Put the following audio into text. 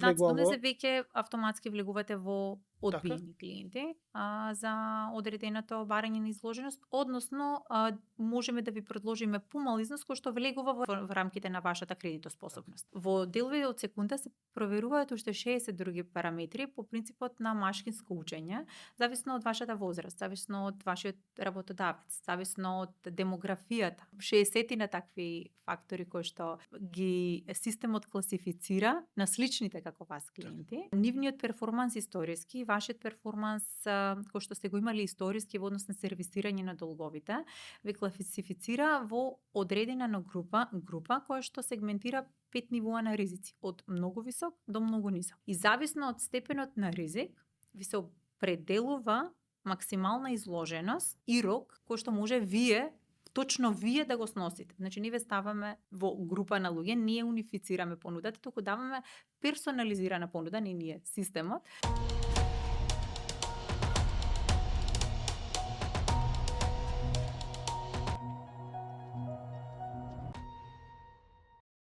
влегува во... веќе автоматски влегувате во одбиени клиенти за одреденото барање на изложеност, односно можеме да ви предложиме помал износ кој што влегува во рамките на вашата кредитоспособност. Во делови од секунда се проверуваат уште 60 други параметри по принципот на машинско учење, зависно од вашата возраст, зависно од вашиот работодавец, зависно од демографијата. 60 на такви фактори кои што ги системот класифицира на сличните како вас клиенти. Нивниот перформанс историски, вашиот перформанс кој што сте го имали историски во однос на сервисирање на долговите, ве класифицира во одредена група која што сегментира 5 нивоа на ризици, од многу висок до многу нисок. И зависно од степенот на ризик, ви се определува максимална изложеност и рок кој што може точно вие да го сносите. Значи, ние ве ставаме во група на луѓе, ние унифицираме понудата, туку даваме персонализирана понуда, ние системот.